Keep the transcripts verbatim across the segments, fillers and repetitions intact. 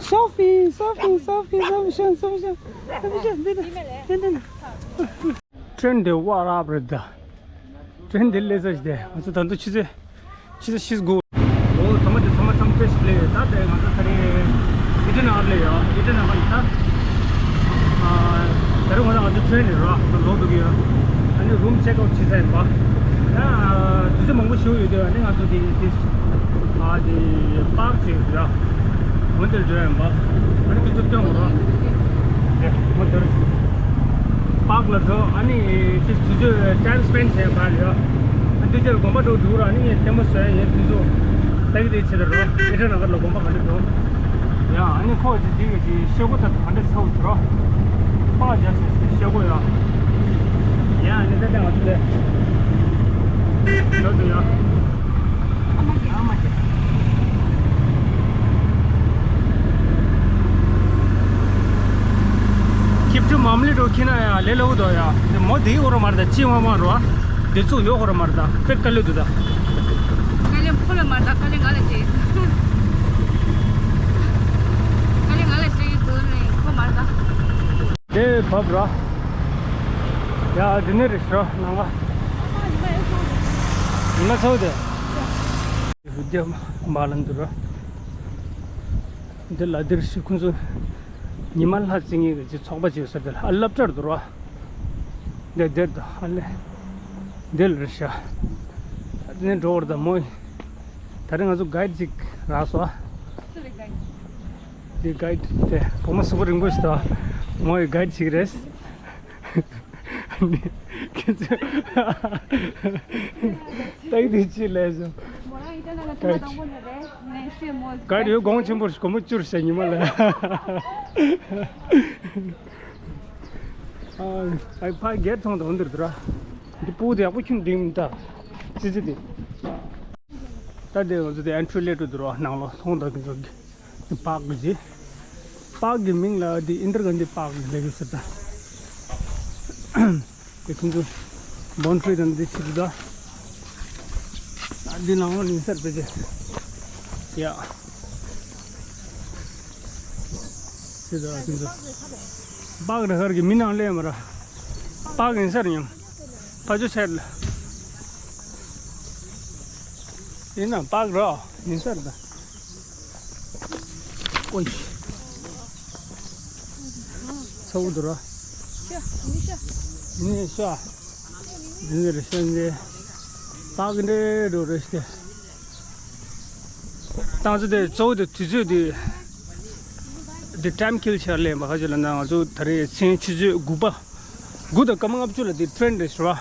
Sophie, Sophie, Sophie, Sophie, Sophie, Sophie, Sophie, འདི་ལ། འདི་འདི་ལ། ཊེན་འདི་བ་རབ་རེད་ད། ཊེན་འདི་ལས་ས་ཞིག་དེ། ང་ཚོ་ད་དུང་ཆུ་ཚོད། ཆུ་ཚོད་བཞི་དགུ། འོ་ཚང་མ་དེ་ཚང་མ་འཚམས་ཕེབས་ལེ་ཡོད། ད་དེ་ང་ཚོ་ད་རེས་ཨི་ཊི་ནག་ལ་ཡོད། ཨི་ཊི་ནག་ནས་ད། ཨ། ད་རེས་ང་ཚོ་ང་ཚོ་ཊེན་ནས་ར་ལོག་འགྲོ་གི་ཡོད། ཨ་ནི་རུམ་ཅེག་ཨའུཊ་བྱེད་ས་ཡིན་པ། ད་དུས་ཚོད་མང་པོ་ཞིག་ཡོད་དུས་ཨ་ནི་ང་ཚོ་དེ་དེ། ཨ་དེ་པཱག་ཅིག་ཡོད་ར། འོན་ཏེ་འགྲོ་ཡ་ཡིན་པ། ཨ་ནི་དུས་ཚོད་སྟོན་དགོས་ར། དེ་མོ་དེར། པཱག་ལ་འགྲོ། ཨ་ནི་དེ་དུས་ཚོད་ཊའིམ་སི་པེན་ཌི་བྱས་པ་རེད་ཡ། ཨ་དུས་ཚོད་དགོན་པ་འགྲོ་འགྲོ་ར། ཨ་ནི་ངས་ལྟད་མོ་བཟོ་ཡ་ཡིན། དུས་ཚོད་ལྟ་གི་དེ་བྱེད་དེ་རོ། ཨི་ཊི་ནག་ལ་དགོན་པ་ག་འདྲ་འགྲོ་ཡ། ཨ་ནི་ཁོ་ཅིག་དེ་གི་ཅིག་ཤེལ་སྒོ་ད་ག་འདྲ་ཚ་བོ་དེ་རོ། པཱག་རྒྱག་ཟེར་ཤེལ་སྒོ་ཡ། ཡ་ཨ་ནི་ད་ལྟ་ང་ཚོ་དེ་འགྲོ་འདུག་ཡ། ཁྱིབ་ཆུ་མམ་ལི་འགྲོ་ཁྱི་ན་ཡ་ལེ་ལོ་དོ་ཡ། དེ་མོ་དེའི་འོ་ར་མར་ད་ཅི་མ་མ་རོ། དེ་ཚུགས་ཡོ་འོ་ར་མར་ད་པེ་ཀ་ལེ་དུ་ད། ཀ་ལེ་ཕོ་ལ་མར་ད་ཀ་ལེ་ང་ལ་ཅི། ཀ་ལེ་ང་ལ་ཅི་དུ་ནི་ཁོ་མར་ད། དེ་བབ་ར། ཡ་དེ་ནས་རེད་ཤོ་ནང་ང་། ང་ཚོ་དེ། རྒྱ་མ་ལ་འདུག་ར། འདི་ལ་འདིར་ཤི་ཁུན་ཚོ་ཉི་མ་ལྷ་རྩེ་ངེས་ཀྱི་ཚོགས་པ་ཅིག་ཡོད་ས་དེ་ལ་ཨ་སློབ་གྲྭར་འདུག་ར། འདི་འདིར་དུ་ཨ་ལེ། འདི་ལ་རེད་ཤ། འདི་འགྲོ་བར་ད་མོ། ད་རེས་ང་ཚོ་གའིཌ་ཅིག་རག་སོང་ཨ། འདི་གའིཌ་དེ་བུ་མོ་གཟུགས་པོ་རིང་པོ་ཞིག་དང་མོ་ཡི་གའིཌ་ཅིག་རེད། ཁྱེད་ཚོས་ཏག་ཏག་ཅི་ལས་སོང་། ག་རེ་ཡོད་གོང་ཆེན་པོ་སྒོར་མོ་བཅུར་ཟེར་ཉི་མ་ལ། ཨ་ཕ་སྒེར་ཚོང་དང་འདིར་འདུག་ར། འདི་སྤུ་གུ་དེ་ཡག་པོ་ཁྱོད་འདིང་མི་ད། ཙི་ཙི་དེ། ད་དེ་ང་ཚོ་དེ་ཨེན་ཊི་རི་སླེབས་འགྲོ་འདུག་ར། ནང་ལོགས་ཚོང་དང་གི་ཚོ་གི། པཱག་གི་ཅི། པཱག་གི་མིང་ལ་དེ་ཨིན་དྲ་ག་འདི་པཱག་ལབ་ཀྱི་ཟེར་ད། དེ་ཁོང་ཚོ་བོན་ཕྲུག་དང་འདི་ཕྱིར་ད། ཨ་འདི་ནང་ལ་ཡིན་སར་བེ་ཅེ། ཡ། ཟེར་ད་ཁོང་ཚོ། པཱག་ར་ཁར་གི་མི་ནང་ལས་མ་ར། པཱག་ཡིན་སར་ཉམས། ཕ་ཇོ་ཆེར་ལ། ཡིན་ན་པཱག་ར་ཡིན་སར་ད། ཨོའི། ཚ་བོ་འདུག་ར། ནི་ཤ། འདི་ནི་རེ་ཤ་འདི། པཱག་འདྲེ་འགྲོ་རེ་ཤ། ཏང་ཚོ་དེ་གཙོ་བོ་དེ་དུས་ཚོད་དེ། དེ་ཊའིམ་ཁིལ་བྱས་ལེན་པ་ཁ་ཅིག་ལ་ན་ང་ཚོ་ད་རེས་མཚན་ཆུ་ཚོད་དགུ་པ། དགུ་དང་སྐར་མ་ལྔ་བཅུ་ལ་དེ་ཊེན་རེད་ཤག་ར།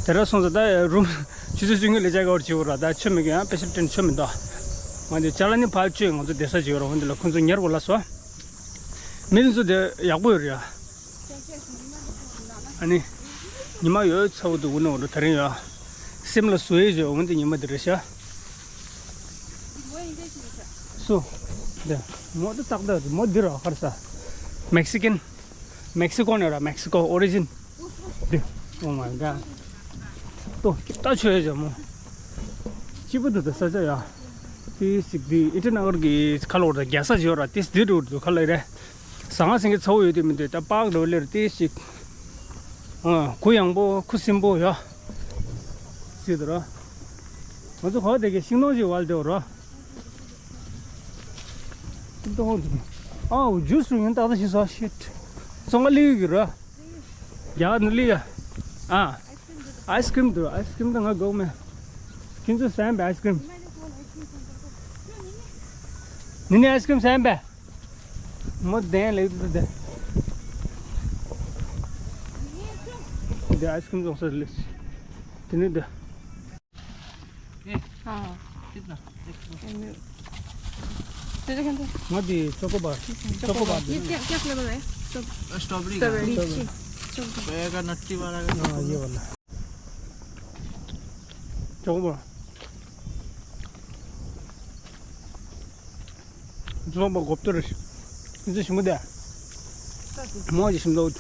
དེ་ར་སོང་ཙང་ད་རུམ་ཆུ་ཚོད་བཅུ་གཉིས་ལ་ཅེག་ཨའུཊ་བྱེད་དགོས་ར། ད་ཆོ་མེད་ཀྱི་ཡང་སྤེ་ཤལ་ཊེན་ཆོ་མི་འདུག་ང་ཚོ་ཅ་ལ་ནི་ཕར་བཅོས་ང་ཚོ་བསྡད་ས་བྱེད་ར། འོན་ཏེ་ལ་ཁོང་ཚོ་ཉར་དགོས་ལ་སོ། མི་ཚོ་དེ་ཡག་པོ་ཡོད་རེད་ཡ། ཨ་ནི། ཉི་མ་ཡོད་ཚ་བོ་འདུག་འོ་ནོ་འོ་ནོ་ད་རིང་ཡ། སེམས་ལ་བཟོ་ཡས་བྱོས་འོན་ཏེ་ཉི་མ་འདི་རེད་ཤག་སུ། འདི། མོ་འདི་ཏག་ཏག་འདི་མོ་འདི་ར་ཧར་ས། མེག་སི་ཀན། མེག་སི་ཀོ་ནས་ར། མེག་སི་ཀོ་ཨོ་རི་ཇིན། འདི། Oh my god. ཏོ་ད་ཆོས་ཡ་མོ། སྐྱིད་པོ་འདུག་ད་ས་ཆ་ཡ། ཏི་སིག་འདི་ཨི་ཊི་ནག་གི་ཁ་ལོ་ར་རྒྱ་ས་ཞོ་ར་ཏི་སི་འདི་འགྲོ་འདུག་ཁ་ལ་རེད། ཟ་ང་སེང་གེ་ཚ་བོ་ཡོད་དེ་མི་འདུག་ད་པཱག་འགྲོ་ལེར་ཏི་སིག་ཨ། གུ་ཡངས་པོ་ཁུ་སིམ་པོ་ཡ། སྲིད་དུ་ར། ང་ཚོ་ག་བ་དེ་གའི་ཤིང་སྡོང་ཞིག་བལ་དེ་བ་ར། ཨའོ་ཇུས་རུ་ཡིན་ཏག་ཏག་ཞིག་ཟ་ཤིད། ཙོང་ང་ལི་གི་ར། རྒྱ་གར་ནི་ལི་ཡ། ཨ། ཨའི་སི་ཀྲིམ་འདུག་ཨའི་སི་ཀྲིམ་དང་ང་དགོས་མེད། ཁྱེད་ཚོ་ཟ་ཡིན་པས་ཨའི་སི་ཀྲིམ། ནི་ནི་ཨའི་སི་ཀྲིམ་ཟ་ཡིན་པས། མོ་བདེན་ལེགས་འདུག་དེ། འདི་ཨའི་སི་ཀྲིམ་བཙོང་ས་ལེགས། དེ་ནི་འདི། हाँ। कितना? एक सौ। तेरे के अंदर। ང་དེ་ཅོ་ཀོ་བར། ཅོ་ཀོ་བར། ये क्या, क्या फ्लेवर है? स्ट्रॉ- स्ट्रॉबेरी का। स्ट्रॉबेरी। लीची। लीची। चॉकलेट। ये वाला। ཅོ་ཀོ་བར། ཅོ་ཀོ་བར་གོབ་ཏོ་རེད། ཨི་ཙི་ཞིམ་པོ་དེ། མོ་ཅི་ཞིམ་ཏོག་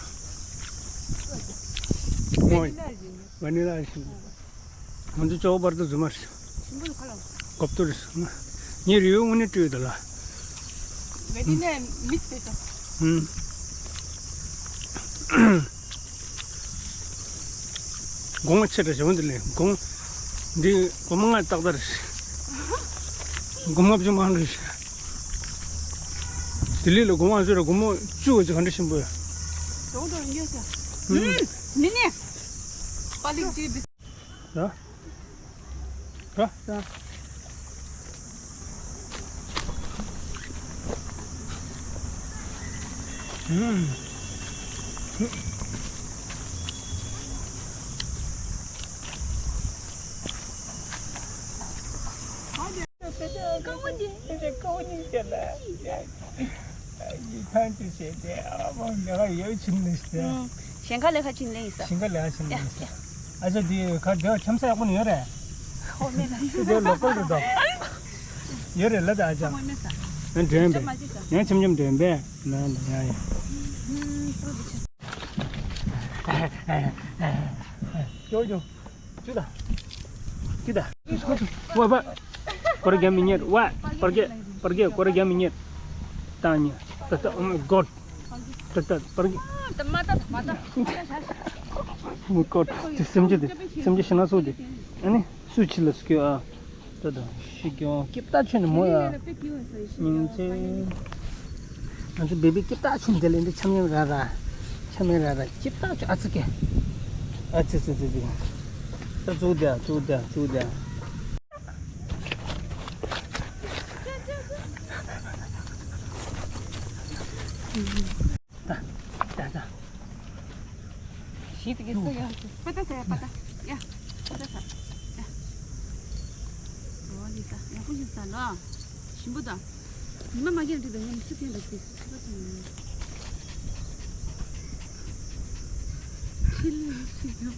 མོ། ཝ་ནི་ལ་ཞིམ། ང་ཚོ་ཅོ་ཀོ་བར་དུ་རྫུན་མ་རེད། གོབ་ཏོ་རེད། ངས་རི་བོའི་དངོས་གནས་སྤྲོད་ཡོད་ད་ལ། ང་འདི་ནས་མིག་བལྟས་སོང་། ཧུམ། སྒོ་ང་ཆེ་དྲགས་བྱུང་། འདི་ལས་སྒོ་ང་འདི་སྒོར་མོ་ལྔ་ཏག་ཏག་རེད། སྒོར་མོ་ལྔ་བཅུ་མང་རེད། ལྡི་ལི་ལ་སྒོར་མོ་ལྔ་བཅུ་རེད། སྒོར་མོ་བཅུ་ག་ཅིག་ག་འདྲ་ཞིམ་པོ་ཡོད། ཇོ་ཇོ་ཉོས་ཤག་ཧུམ། མི་ནི། པ་ལིག་ཅི་བི། ཡ། ཡ། ཡ། ཧུམ། ཀ་བོ་ནི། ཀ་བོ་ནི་ཟེར་ལ། ཡི་ཐང་ཅི་བྱས་ཏེ་ཨ་མ་ལས་ཀ་ཡོད་ཕྱིན་ནི་ཟེར། ཞིང་ཁ་ལས་ཀ་ཕྱིན་ནི་ཡིན་ས། ཞིང་ཁ་ལས་ཀ་ཕྱིན་ནི་ཡིན་ས། ཨ་ཅག་འདི་ག་འདི་འཁྱམ་ས་ཡག་པོ་ནི་ཡོད་རེད། ཧོ་མེད་ལ། ཁྱོད་འདི་ལོ་ཀལ་རེད་དོ། ཡོད་རེད་ལ་ད་ཨ་ཅག་ཧོ་མེད་ས། ང་འདྲེན་པས། ང་འཁྱམ་འཁྱམ་འདྲེན་པས། ན་ན་ཡ་ཡ། ཀྱོ་ཀྱོ། ཅུ་ད། ཅུ་ད། ཝ་ཝ། སྐོར་རྒྱབ་མི་རྙེད། ཝ། སྐོར་རྒྱབ། སྐོར་རྒྱབ། སྐོར་རྒྱབ་མི་རྙེད། ད་ཉེ། ད་ད། Oh my God. ད་ད། སྐོར་རྒྱབ། ད་མ་ད་མ་ད། Oh my God. དེ་སེམས་ཅན་དེ། སེམས་ཅན་ཞེ་ན་སོགས་དེ། ཨ་ནི་སུ་ཕྱི་ལ་སྐྱོ་ཨ། ད་ད། ཤི་གྱོང་སྐྱིད་ད་ཆོད་ནི་མོ་ཡ། སྙིང་རྗེ། ང་ཚོ་བེ་བི་སྐྱིད་ད་ཆོད་དེ་ལས་འདི་འཁྱམ་ཉམ་ར་ར། འཁྱམ་ཉམ་ར་ར་སྐྱིད་ད་ཆོད་ཨ་ཙི་ཀེ། ཨ་ཙི་ཙི་ཙི་ཙི། ད་ཙུག་དེ་ཙུག་དེ་ཙུག་དེ། ད་ད་ད། ཞིག་གི་སུ་ཡ། པ་ཏ་ས་ཡ་པ་ཏ། ཡ། པ་ཏ་ས། ཡ། འོ་ལི་ས། ཡག་པོ་ཞིག་ས་ལོ། ཞིམ་པོ་དང་། ཉི་མ་མ་གྱེན་འགྲིག་དང་ཉམས་སུ་འཐེན་པ་ཞིག་ཆུ་པ་ཚང་མ། ཁྲིལ་ཞིག་ཡོད།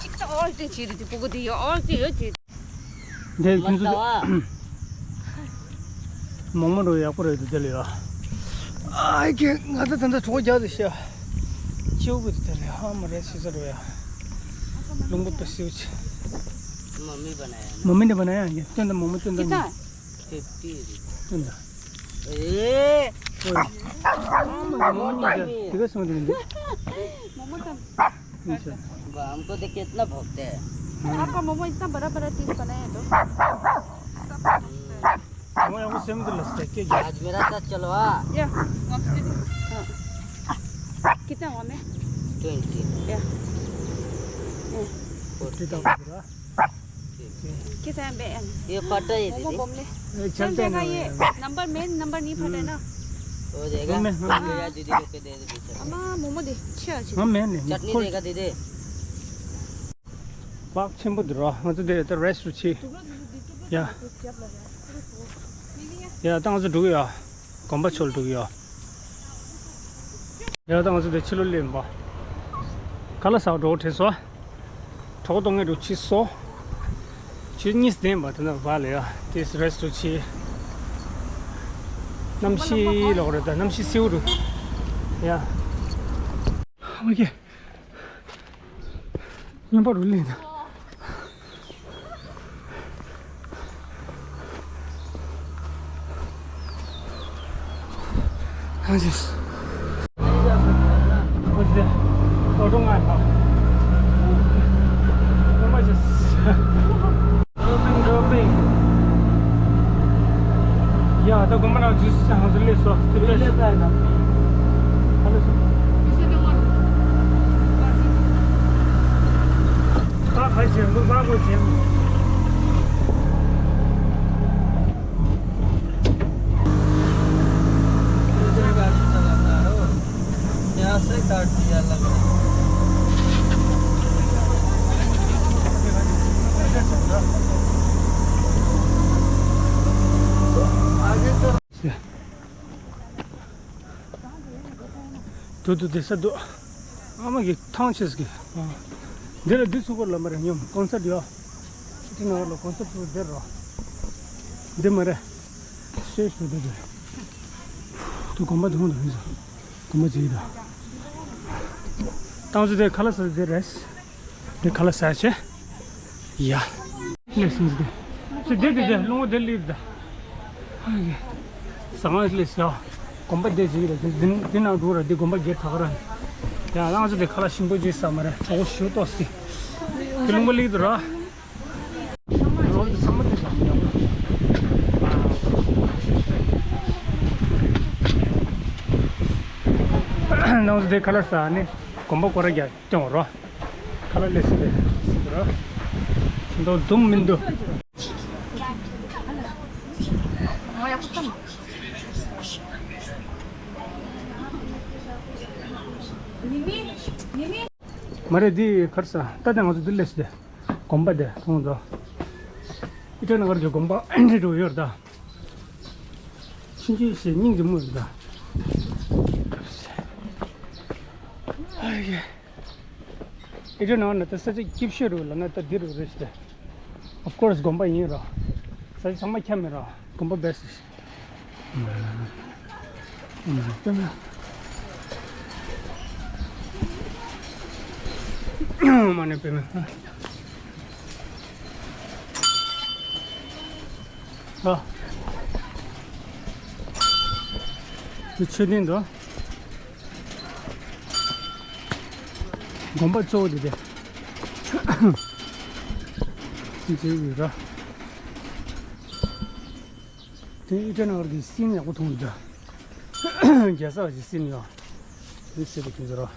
ཅིག་ཏུ་ཨོལ་ཏེ་བྱེད་དུ་ཅིག་པོ་གོ་དེ་ཡོད་ཨོལ་ཏེ་ཡོད་ཅེས། འདི་ཁྱོད་ཚོ། མོག་མོག་འགྲོ་ཡག་པོ་རེད་འདུག་དེ་ལ་ཡོད། ཨ་ཀེ་ང་ད་ད་ད་གྲོགས་རྒྱག་དུ་ཤ། ཆེའུ་གི་དེ་ལ་ཧ་མ་རེད་ཤི་ས་རོ་ཡ། ལུང་པ་པ་སིའུ་ཆེ། མ་མི་པ་ན་ཡ། མ་མི་འདི་པ་ན་ཡ་ཡ་སྟོན་ད་མོག་མོག་སྟོན་ད་ཀི་ཙ། སྟོན་ད། ཨེ། ཨོ་ཡ། ཨ་མ་གི་མོག་མོག་ཉིད་ཀྱ་དེ་ག་སོང་དེ་འདི། མོག་མོག་ཙམ། अच्छा। बा, हमको तो कितना भोंकते हैं। आपका मोमो इतना बड़ा बड़ा चीज बनाया तो। मोमो यहाँ को सेम तो लगता है, क्या? आज मेरा साथ चलो, हाँ। या। हाँ। कितना हुआ मैं? ट्वेंटी। या। फोर्टी। कितना हुआ? कितना बे? ये फटा है, मोमो दीदी। बम ले। ए, चल चलते हैं जाएगा ना। ये। नंबर मेन नंबर नहीं फटा है ना। हो जाएगा। हाँ। दीदी को दे दो। अम्मा, मोमो दे। अच्छा, अच्छा। हाँ, मैं नहीं। चटनी देगा दीदी। पाक छिम्बु द्रो। ང་ཚོ་འདིར་ད་རེ་སུ་ཆི། ཡ། ཡ་ད་ང་ཚོ་འགྲོ་གི་ཡོད། དགོན་པ་ཕྱོགས་ལ་འགྲོ་གི་ཡོད། ཡ་ད་ང་ཚོ་འདིར་ཕྱི་ལོགས་སླེབས་པ། ཁ་ལག་ཟ་བར་འགྲོ་དྲན་སོང་། གྲོགས་གཏོང་མཁན་འགྲོ་ཕྱི་སོང་། ཆུ་གཉིས་ལྡན་པ་དེ་ན་བ་ལ་ཡ། དེ་རེ་སུ་ཆི། གནམ་གཤིས་ལོག་རེད་ད་གནམ་གཤིས་སེའུ་རུ། ཡ། ཨོ་ཁེ། སྨྱོན་པ་རུ་ལེན་ད། How's this? What's that? Oh, don't mind. How much is? Dropping, dropping. Yeah, the government of this house is so. यहाँ से काट दिया लग रहा है। आगे तो དུ་དུ་དེ་ས་དུ། ཨ་མ་གི་ཐང་ཆེ་ཟིག་གི། འདི་ལ་འདི་ཚུགས་པར་ལ་མ་རེད་སྙོམས་ཀོན་སར་ཡོད། དེ་ནང་ལ་ཀོན་སར་ཚུགས་འདིར་རོ། འདི་མ་རེད། སེ་ཤུ་འདི་འདི། དུ་གོམ་པ་དུ་མ་དུ་མི་ཟ། གོམ་པ་ཅིག་དང་། ཏང་ཚུ་དེ་ཁ་ལག་ཟ་དེ་རེད། དེ་ཁ་ལག་ཟ་ཆེ། ཡ། ལས་སུན་ཟི་དེ། ཚེ་འདི་འདི་འདི་རླུང་བུ་འདི་སླེབས་ད། ཟ་ཁང་སླེབས་ཟ། དགོན་པ་འདི་ཅིག་རེད། འདི་འདི་ནང་འགྲོ་ར། འདི་དགོན་པ་སྒེར་ད་ག་ར། ཡང་ལང་ཚོ་འདི་ཁ་ལག་ཞིམ་པོ་ཅིག་ཟ་མ་རེད། གྲོགས་པོ་ཞུ་ཏོག་སི། འདི་རླུང་བུ་སླེབས་འདུག་ར། རོ་འདི་ཚང་མ་འདི་ཟ་མ་ཡག་པོ། ལང་ཚོ་འདི་ཁ་ལག་ཟ་ནི་དགོན་པ་སྐོར་ར་རྒྱག་སྐྱོང་རོ། ཁ་ལག་ལས་སྲིད་པས་སྲིད་རོ། མདོ་འཛུམ་མིན་འདུག་མ་རེད། འདི་གར་ས་ད་ལྟ་ང་ཚོ་འདི་ལས་སྲིད་དགོན་པ་དེ་མཐོང་འདུག་ཨི་ཊ་ན་གར་གྱི་དགོན་པ་འདི་འགྲོ་ཡོད་ད། ཆུང་ཆུང་ཞིག་སྙིང་རྗེ་མོ་རེད་ད། ཨི་ཊ་ན་ན་ད་ས་ཆ་སྐྱིད་ཤོས་རུ་ལ་ན་ད་འདི་རུ་རེད་ཤི། Of course དགོན་པ་ཡིན་རོ། ས་ཆ་ཚང་མ་ཁྱབ་མེད་རོ། དགོན་པ་best ཤི། མ་ནས་པེ་མེ། ཨ། འདི་མཆོད་རྟེན་འདུག་དགོན་པ་གཙོ་བོ་དེ་དེ། འདི་ཡོད་ར། དེ་ཨི་ཊ་ན་གར་གྱི་སིན་ཡག་པོ་མཐོང་འདུག་རྒྱལ་ས་བ་ཞིག་སིན་ཡོད། འདི་ཟེར་དུ་ཁྱོད་ཚོ་ར།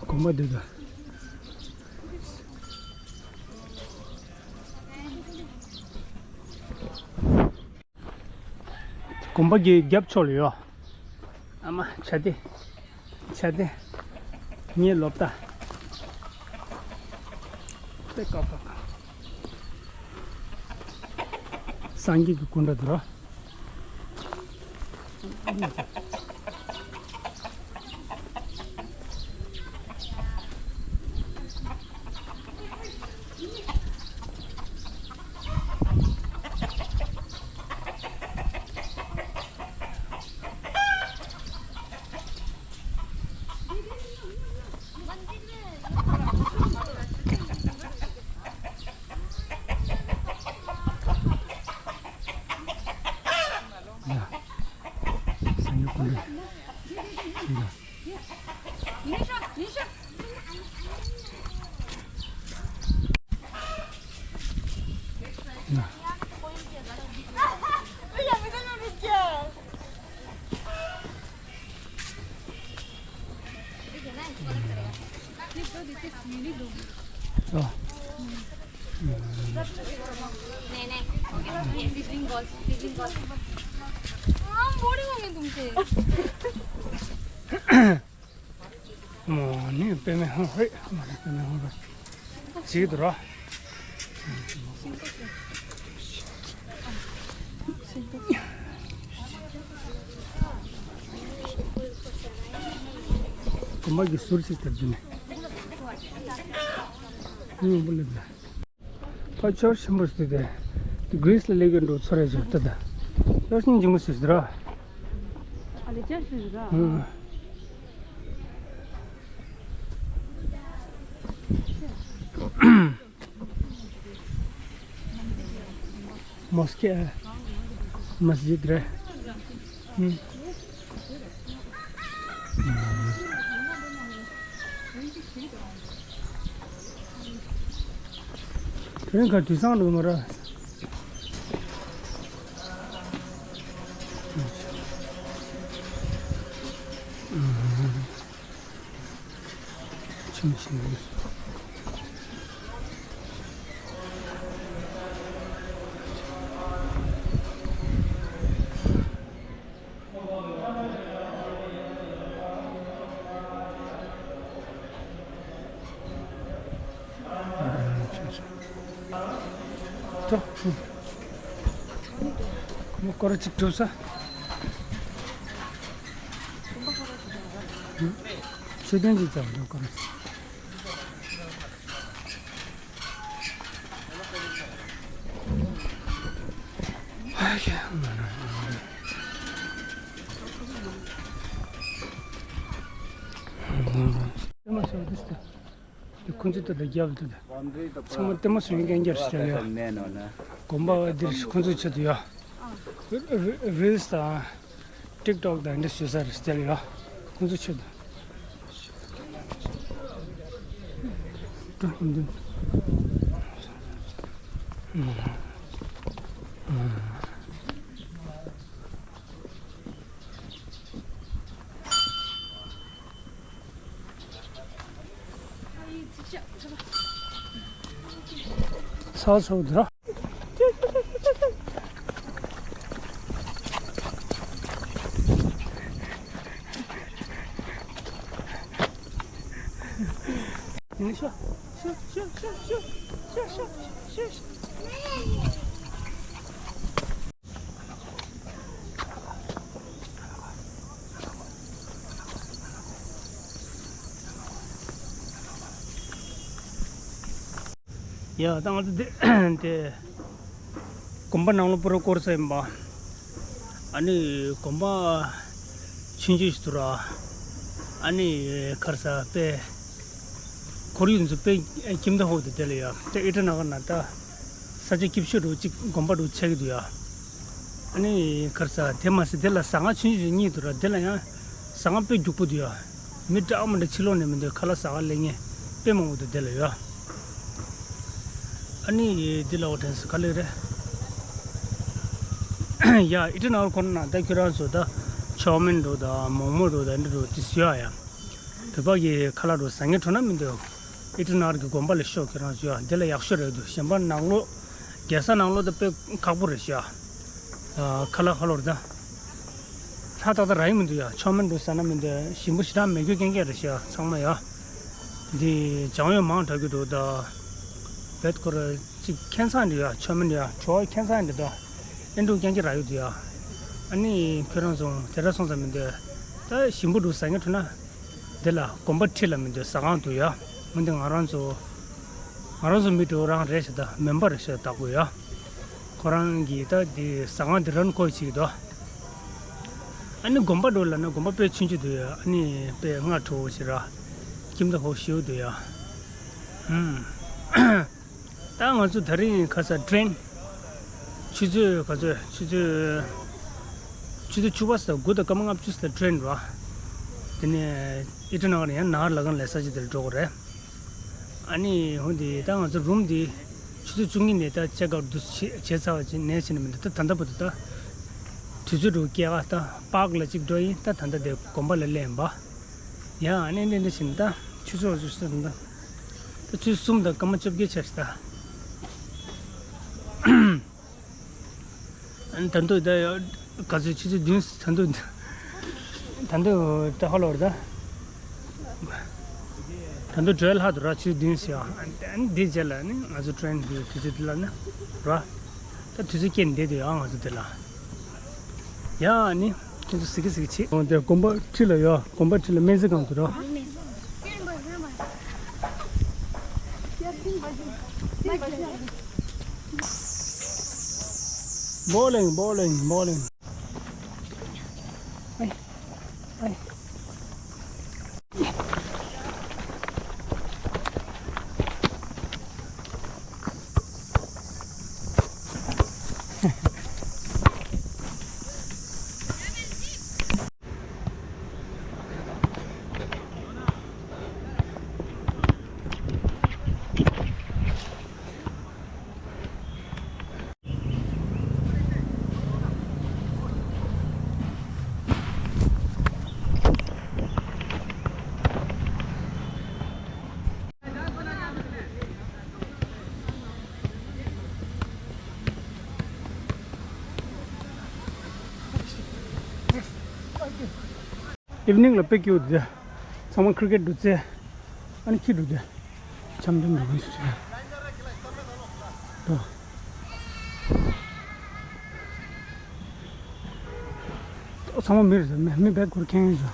དགོན་པ་འདི་དང་། དགོན་པ་གི་རྒྱབ་ཕྱོགས་ལ་ཡོད། ཨ་མ་བྱ་དེ། བྱ་དེ། ངའི་ལོབ་ད། ཏེ་ཀ་ཀ་ཀ། སངས་རྒྱས་ཀྱི་སྐུ་འདྲ་འདུག་ར། མོ་ནི་པེ་མེ་ཧོང་ཧེ། མོ་ནི་པེ་མེ་ཧོང་ཧེ། ཅིག་ཏུ་ར། གོམ་པ་གི་ཟུར་ཅིག་ལྟར་འདི་ནས། ཡོང་པོ་ལེབ་ལ། ཕ་ཆོར་ཆེན་པོ་ཞིག་དེ། དེ་གྷི་རི་སི་ལ་སླེབས་ཀྱི་འགྲོ་ཚོར་རེ་བྱུང་ད་ད། ཡོ་སྙིང་རྗེ་མོ་ཞིག་ཟེར་ར། ཨ་ལེ་ཅར་ཞིག་ཟེར་ར། ཨང་། མོ་སི་ཀེ། མ་སི་ཇིད་རེད། ཨང་། དེ་རིང་ཁ་དུས་སང་འགྲོ་མ་ར། ཆུང་ཆུང་རེད། ཏོ། ཁོ་མོ་སྐོར་གཅིག་གྲུབ་ས། ཤེས་ལྡན་གྱི་ཙམ་ལ་སྐོར་གཅིག་ཁོང་ཚོས་ད་ལྟ་རྒྱབ་ཏུ་ཚང་མ་ལྟད་མོ་བཟོ་མཁན་རྐྱང་རྐྱང་རེད་ཟེར་ཡ། དགོན་པ་འདིར་ཁོང་ཚོའི་ཆེད་དུ་ཡ། རི་རིལ་སི་དང་ཊིག་ཊོག་དང་འདི་བཟོ་ས་རེད་ཟེར་ཡ། ཁོང་ཚོའི་ཆེད་དུ། ཚ་བ་ཚ་བོ་འདུག་ར། ཤོ་ཤོ་ཤོ། ཡ་ད་ང་ཚོ་དེ་དེ་དགོན་པ་ནང་ལོགས་པུ་ར་བསྐོར་ས་ཡིན་པ། ཨ་ནི་དགོན་པ་ཆུང་ཆུང་ཞིག་འདུག་ར། ཨ་ནི་ག་རེ་ཟ་དཔེ། ཁོར་ཡུག་འཛུགས་པའི་ཁྱིམ་བདག་ཧོག་ཏུ་དེ་ལ་ཡ་དེ་ཨི་ཊ་ནག་གར་ན་ད་ས་ཆ་སྐྱིད་ཤོས་འདྲ་གཅིག་དགོན་པ་འདྲ་ཆགས་ཀྱི་འདུག་ཡ། ཨ་ནི་གར་ས་དེ་མ་ཟད་དེ་ལ་ཟ་ཁང་ཆུང་ཆུང་གཉིས་འདུག་ར། དེ་ལ་ཡང་ཟ་ཁང་དཔེ་རྒྱུག་པོ་འདུག་ཡ། མི་འདྲ་མི་འདྲ་ཕྱི་ལོགས་ནས་མི་འདུག་ཁ་ལག་ཟ་ག་སླེབས་མཁན་དཔེ་མང་པོ་འདུག་དེ་ལ་ཡ། ཨ་ནི་འདི་ལ་འོ་དྲན་སོང་ག་ལེ་རེད། ཡ་ཨི་ཊ་ནག་གར་ཁོ་ན་ད་ཁྱོད་རང་ཚོ་ད་ཆའོ་མིན་འདྲ་དང་མོག་མོག་འདྲ་དང་འདི་འདྲ་དེ་ཟོས་ཡ། བོད་པ་གི་ཁ་ལག་འདྲ་ཟ་མཁན་འགྲོ་ན་མི་འདུག་ཨི་ཊ་ནག་གར་གི་དགོན་པ་ལ་ཤོག་ཁྱོད་རང་ཚོ་ཡ། འདི་ལ་ཡག་ཤོས་རེད་འདུག་གཞན་པ་ནང་ལོགས་རྒྱལ་ས་ནང་ལོགས་ད་དཔེ་ཁག་པོ་རེད་ཤག་ཁ་ལག་ཧ་ལོར་ད། ལྷ་ཏག་ཏག་རག་གི་མི་འདུག་ཡ། ཆའོ་མིན་འདྲ་ཟ་ན་མི་འདུག་ཞིམ་པོ་ཞེ་དྲག་མེད་རྒྱུ་རྐྱང་རྐྱང་རེད་ཤག་ཚང་མ་ཡ། འདི་ལྗང་གུ་མང་དྲགས་རྒྱུ་འདུག་ད། བེད་ཁོ་ར་གཅིག་ཁྱད་མཚར་འདུག་ཡ། ཆའོ་མིན་འདྲ་ཡ། བྲོ་བ་ཁྱད་མཚར་འདུག་ད། ཨེ་འདྲ་རྐྱང་རྐྱང་རག་གི་འདུག་ཡ། ཨ་ནི་ཁྱོད་རང་ཚོ་དེ་འདྲ་སོང་ཙང་མི་འདུག་ད་ཞིམ་པོ་འདྲ་ཟ་མཁན་འགྲོ་ན། འདི་ལ་དགོན་པ་འཁྲིས་ལ་མི་འདུག་ཟ་ཁང་འདུག་ཡ། འོན་ཏེ་ང་རང་ཚོ་ང་རང་ཚོ་མི་འདྲ་བོ་རང་རེད་ཤག་ད་མེམ་བར་རེད་ཤག་བདག་པོ་ཡ། ཁོ་རང་གིས་ད་འདི་ཟ་ཁང་འདི་རང་ཁོ་བྱེད་ཀྱི་འདུག་ཨ་ནི་དགོན་པ་འདྲ་ལ་ན་དགོན་པ་དཔེ་ཆུང་ཆུང་འདུག་ཡ། ཨ་ནི་དཔེ་སྔ་དྲོ་བོ་ཞིག་ར། ཁྱིམ་བདག་ཧོ་ཞིའུ་འདུག་ཡ། ཧུམ། ད་ང་ཚོ་དེ་རིང་ཁ་ས་ཊེ་རེན། ཆུ་ཚོད་ག་ཚོད། ཆུ་ཚོད། ཆུ་ཚོད་བཅུ་པ་ས་དགུ་དང་སྐར་མ་ལྔ་བཅུ་ས་ཊེ་རེན་རེད་བ། དེ་ནས་ཨི་ཊ་ནག་ནས་ཡང་ནཱ་ཧར་ལ་གན་ལ་ས་ཆ་དེར་འགྲོ་དགོས་རེད། ཨ་ནི་འོ་དེ་ད་ང་ཚོ་རུམ་དེ་ཆུ་ཚོད་བཅུ་གཉིས་ནས་ད་ཅེག་ཨའུཊ་དུ་བྱས་བྱས་ཚར་བ་ཅིག་ནས་ཕྱིན་ནས་མི་འདུག་ད་ད་ལྟ་བར་དུ་ད་དུས་ཚོད་འགྲོ་སྐྱེལ་ག་ད་པཱརྐ་ལ་ཅིག་འགྲོ་ཡིན། ད་ད་ལྟ་དེ་དགོན་པ་ལ་སླེབས་ཡིན་པ། ཡང་ཨ་ནི་ནི་འདི་བཞིན་ད་ཆུ་ཚོད་ཆུ་ཚོད་ད་ད་ཆུ་ཚོད་གསུམ་དང་སྐར་མ་བཅོ་བརྒྱད་ཆགས་ཤག་ད། ཨ་ནི་ད་དུང་ད་ག་ཚོད་ཆུ་ཚོད་བདུན་ད་དུང་ད་དུང་ད་ཧ་ལོ་རེད་ད། ད་དུང་བྲེལ་ལྷག་འདུག་ར། ཆུ་ཚོད་བདུན་ཟེར་ཡ། ཨ་ནི་འདི་རྗེས་ལ་ནི་ང་ཚོ་ཊེ་རེན་གྱི་དུས་ཚོད་འདི་ལ་ནི་ར། ད་དུས་ཚོད་སྐྱེལ་བསྡད་འདུག་ཡ་ང་ཚོ་འདི་ལ། ཡ་ཨ་ནི་ཁྱེད་ཚོ་གཟིགས་གི་གཟིགས་གི་བྱེད། འོ་དེ་དགོན་པ་འཁྲིས་ལ་ཡོད། དགོན་པ་འཁྲིས་ལ་སྨན་རྩིས་ཁང་འདུག་ར། Bowling, bowling, bowling. ཨིབ་ནིང་ལ་དཔེ་སྐྱིད་པོ་འདུག་ཚང་མ་ཁི་རི་ཀེ་ཊི་འགྲོ་རྩེ། ཨ་ནི་ཁྱི་འགྲོ་རྩེ། འཆམ་འཆམ་འགྲོ་གི་ཞིག་རེད། ད་ཚང་མ་མི་རེད། མི་མི་བེད་ཁོར་ཁེངས་ཡོད།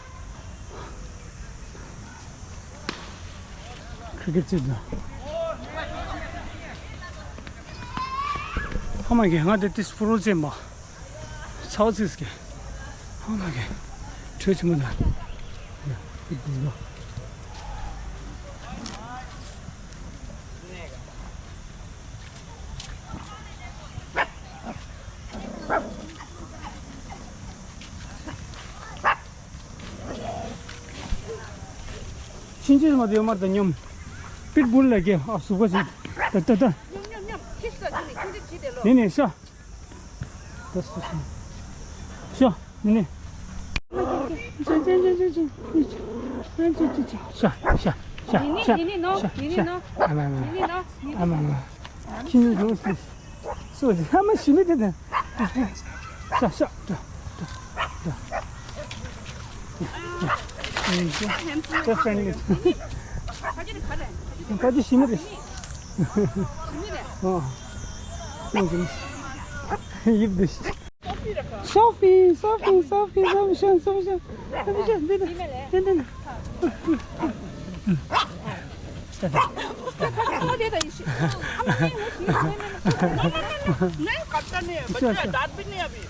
ཁི་རི་ཀེ་ཊི་རྩེ་འདུག་ཧ་མ་གི་ང་དེ་ཏིས་ཕུ་རོ་རྩེ་མ། ཚའོ་ཙིས་ཀྱི། ཧ་མ་གི། དྲོད་ཆེན་པོ་འདུག་ཡ། ཨི་འདུག་གོ། ཁྱིམ་ཚང་མ་དེ་མར་དང་མཉམ། པིཊ་བུལ་ལ་གེ་ཨ་སུ་ག་ཟིག་ད་ད་ད། མཉམ་མཉམ་མཉམ་ཁྱི་ས་ཁྱི་ནི་ཁྱི་འདི་ཁྱི་དེ་ལོ། ནི་ནི་ཤ། ད་སུ་སུ། ཤ་ནི་ནི། ཤ་ཤ་ཤ་ཤ་ཤ། ནི་ནི་ནི་ནོ་ནི་ནི་ནོ། ཨ་མ་མ། ནི་ནི་ནོ། ཨ་མ་མ། ནི་ནི་ནོ། ཁྱི་ནི་ལོ་སི། སོ་སི་ཧ་མ་ཤི་མི་དེ་དེ། ཤ་ཤ་ཏྲ་ཏྲ་ཏྲ། ཏྲ་ཧྥྲེན་ལི། ཁ་ཅི་ཤི་མི་རེད། ཨ། ཡིབ་དེ། Sophie, Sophie, Sophie, Sophie, Sophie, Sophie, Sophie, འདི་ན། འདི་ན།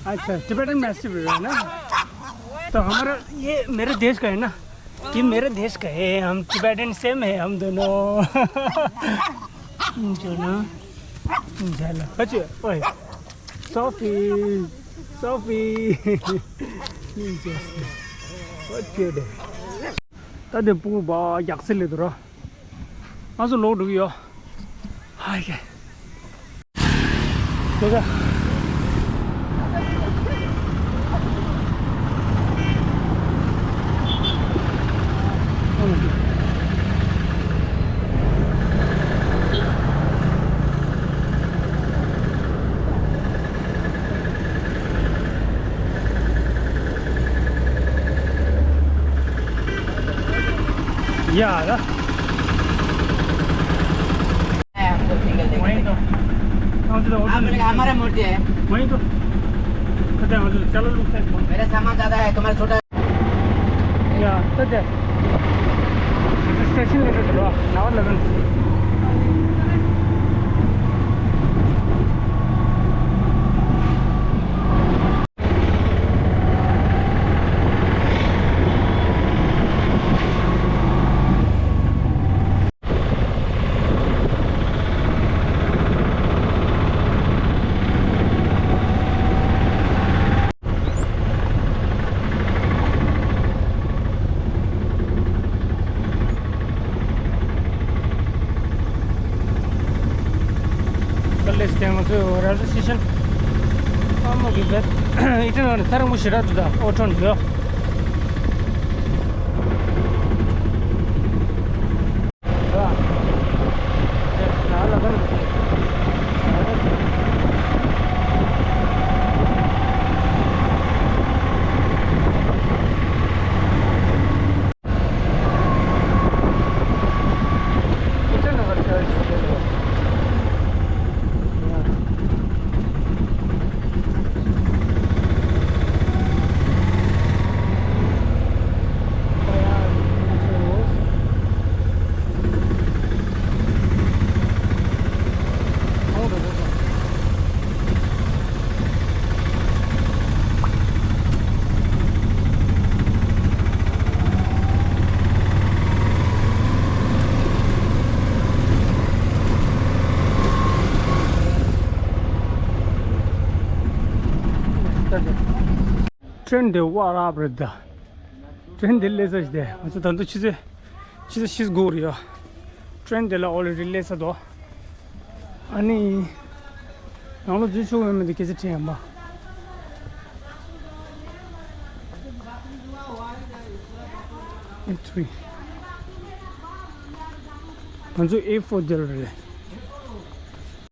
अच्छा, Tibetan Mastiff है ना? तो हमारा ये मेरा देश का है ना? ये मेरा देश का है, हम Tibetan same है हम दोनों। चलो। चलो। अच्छा, ओए। Sophie, Sophie. What you do? ད་དེ་སྤུ་གུ་བ་རྒྱག་སེ་ལེ་དུ་ར། ང་ཚོ་ལོག་འགྲོ་གི་ཡོད། ཧའི་གེ། དེ་ག या, या। है, हमको सिंगल देखने वहीं तो। हाँ, तो आप बोलेगा, हमारा मूर्ति है। वहीं तो। कहते हैं, चलो, लोग साइड में। मेरा सामान ज्यादा है, तुम्हारा छोटा। या, तो दे। स्टेशन लेकर चलो, नवा लगन। ཀ་ལེ་སི་ང་ཚོའི་རེལ་ཝེ་སི་ཊེ་ཤན་ཨ་མོ་གི་བེད་ཨི་ཏི་ནང་ནས་ཐག་རིང་པོ་ཞེ་དྲག་འདུག་ད་ཨོ་ཁྲོན་ཡོད། ཁྲེན་དེ་བ་རབ་རེད་ད། ཁྲེན་དེ་ལས་ས་ཞིག་དེ་ང་ཚོ་ད་དུང་ཆུ་ཚོད་ཆུ་ཚོད་བཞི་དགུ་རེད་ཡ། ཁྲེན་དེ་ལ་ཨོ་ལེ་རི་ལས་ས་དོ། ཨ་ནི། ནང་ལོགས་འཛུལ་ཆོག་ཡོད་མེད་དེ་སྐད་ཆ་དྲིས་ཡིན་པ། ཨེ་ཐི་རི། ང་ཚོ་ཨེ་ཕོར་དེར་རེད།